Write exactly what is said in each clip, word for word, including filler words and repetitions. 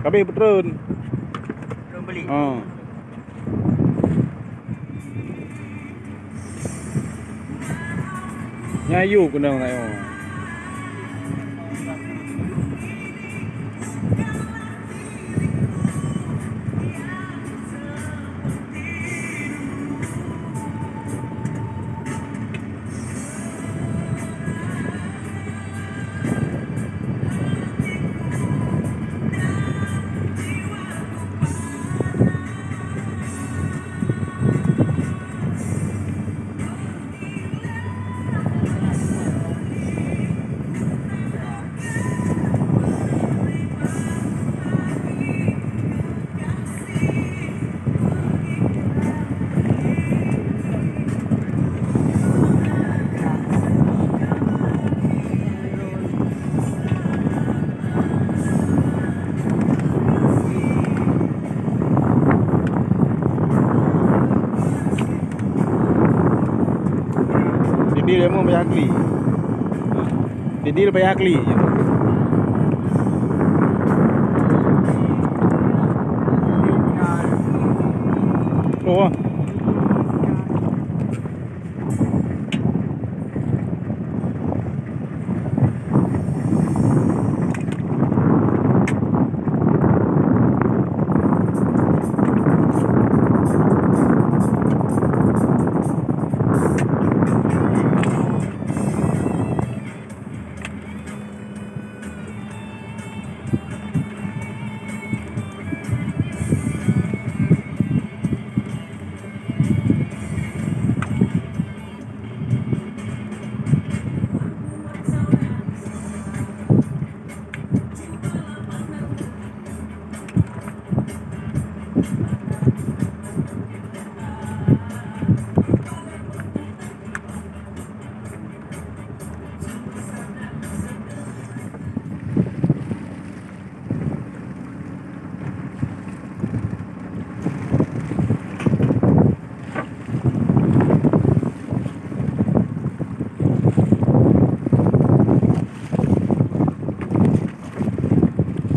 Ka abéh peutreun. Peutreun beli. Ha. Nyan yue keunong na nyoe. Jadi, dia mau banyak kali. Jadi, lepas ahli. Oh.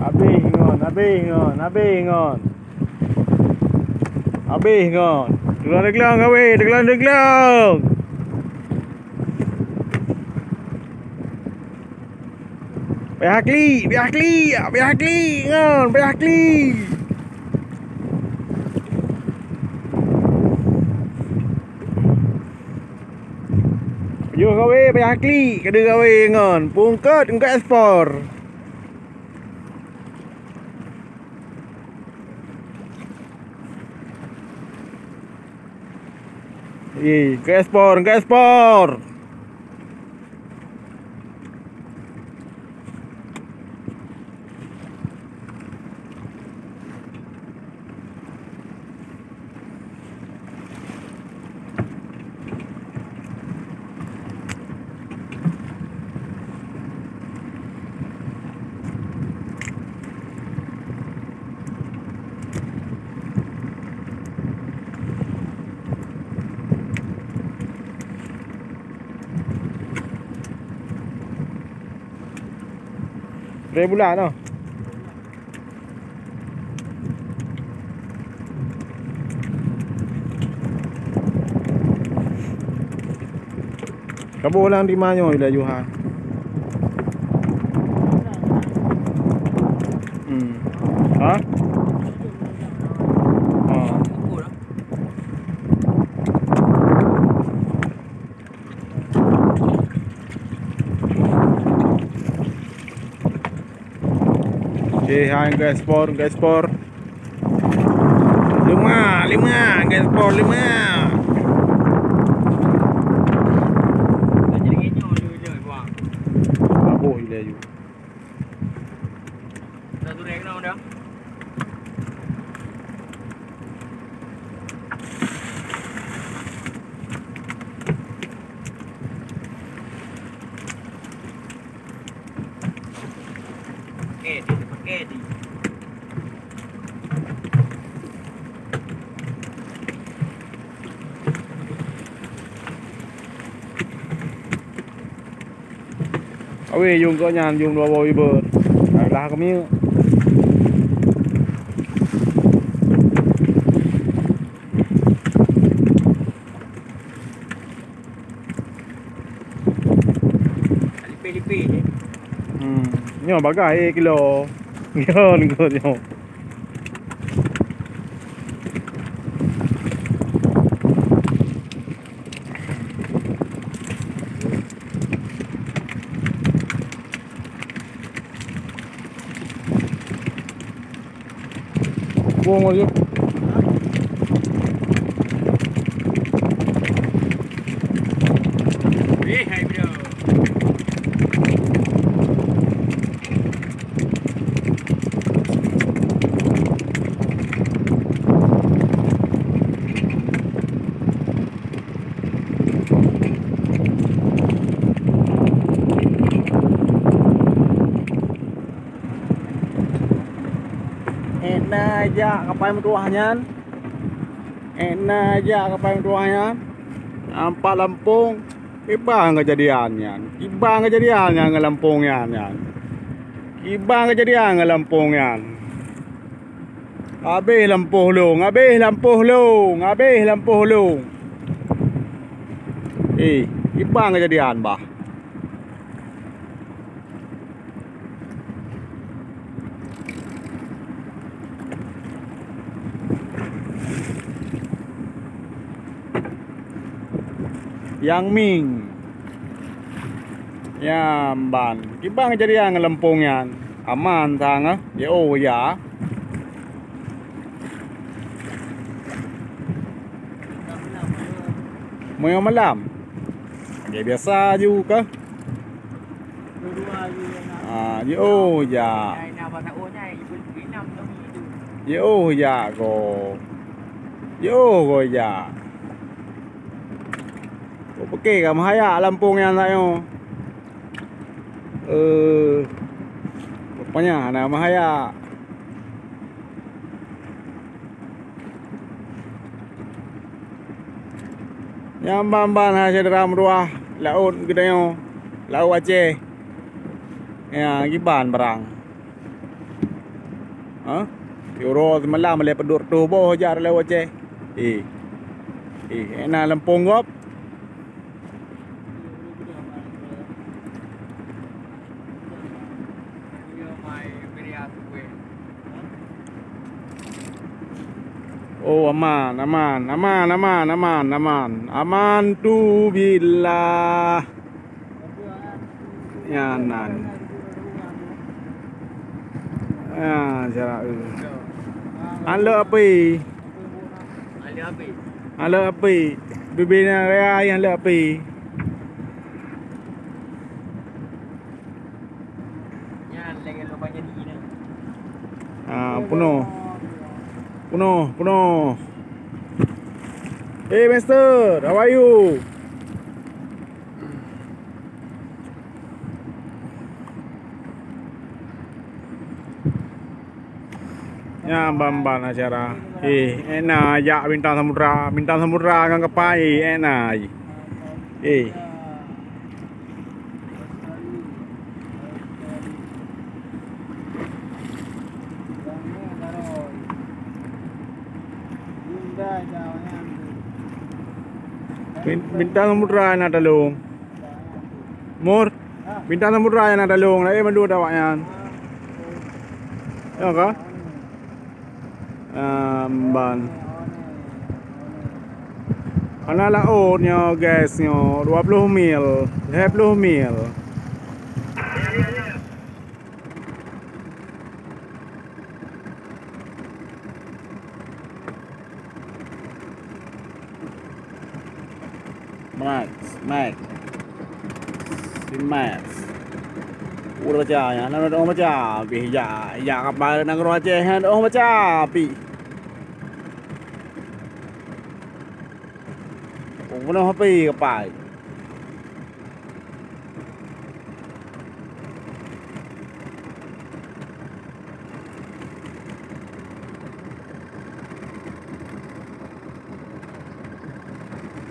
Habéh ngon, habéh ngon, habéh ngon. Habéh ngon. Teuglong-teuglong, habéh, teuglong-teuglong. Payah klik, payah klik, payah klik ngon, payah klik. Yoh gawe, payah klik, kade gawe ngon. Pungkot engka ekspor. Ih, engka ekspor, engka ekspor. Raya bulan noh. Kaboh lam dima nyoe ilée Yuha. Hmm. Ha? Ha. Okey, hai, engka ekspor, engka ekspor. Lemak, lemak, engka ekspor, lemak. Laboh ilée ayue. Awé, yum kok nyan, yum dua boh ribet. Alah kami. Bagah, eh, kilo. Ngon, ngon, ngon. Buang aja. Eh, hai bro. Ék na jak kapai meutuwah nyan. Ék na jak kapai meutuwah nyan. Nampak lampông. Kiban keujadian nyan. Kiban keujadian nyan ngon lampông nyan, nyan. Kiban keujadian ngon lampông nyan. Habéh lampôh lôn, habéh lampôh lôn, habéh lampôh lôn. Eh, kiban keujadian bah. Yang Ming. Nyan ban. Kiban keujadian ngon lampông nyan. Aman sang, eh. Yo, ya. Meunyoe malam. Lagèe biasa ju kah? Ah, jiôh jak. Jiôh jak goe. Jiôh goe jak. Oke, ka meuhai jak lampông nyan tanyoe. Eh, rupanya hana meuhai jak. Nyan ban-ban hai syedara meutuwah laôt geutanyoe, laôt Aceh. Nyan kiban barang. Ha? Siuroe simalam lé padub reutôh boh jak laôt Aceh. Eh. Eh, ék na lampông gob. Oh, aman, aman, aman. Aman tu billah. Nyan nan. Ah, cara, eh. Hana lé api. Hana lé api. Hana lé api. Bibina raya hana lé api. Nyan lagèe lubang jadi nyan. Ah, peunoh. Peunoh, peunoh. Hey, mister, how are you? Nyan ban-ban acara. Eh, ék na jak Bintang Samudra, Bintang Samudra ngon kapai, ék na. Eh. Bin-, Bintang Samudra na talông. Mur, Bintang Samudra nyang na talông, laén mandum awaknyan. Ya ka? Amban. Hana laôt nyoe, guys, nyoe dua ploh mil, lhèe ploh mil. Max, Max. Si Max. Ureueng baca nyan, na ureueng baca. Pih jak, jak kapal nanggroe Aceh nyan, ureueng baca pih. Peunoh api kapai.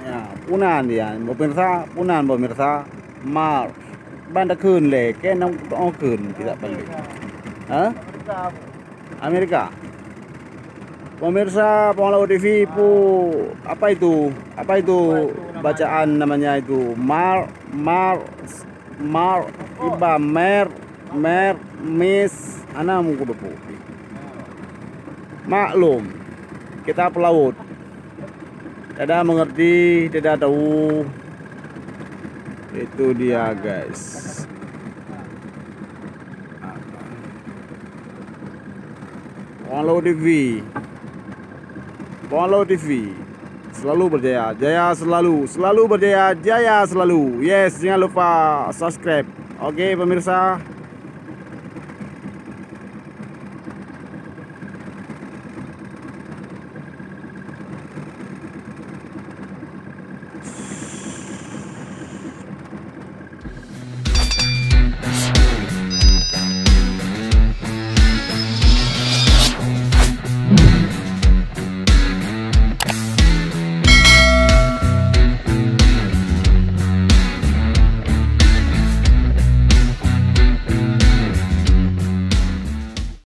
Ya, peunan dia, pemirsa, peunan pemirsa. Mar, ban takheun lé, keunan takheun tidak balik. Ha? Amerika. Pemirsa Pengalaman T V pu, apa itu? Apa itu bacaan namanya itu? Mar, mar, mar, iba mer. Mer, mis, hana meukudopo. Maklum, kita pelaut. Tidak mengerti, tidak tahu. Itu dia, guys. Pengalo T V. Pengalo T V. Selalu berjaya, jaya selalu, selalu berjaya, jaya selalu. Yes, jangan lupa subscribe. Oke, pemirsa.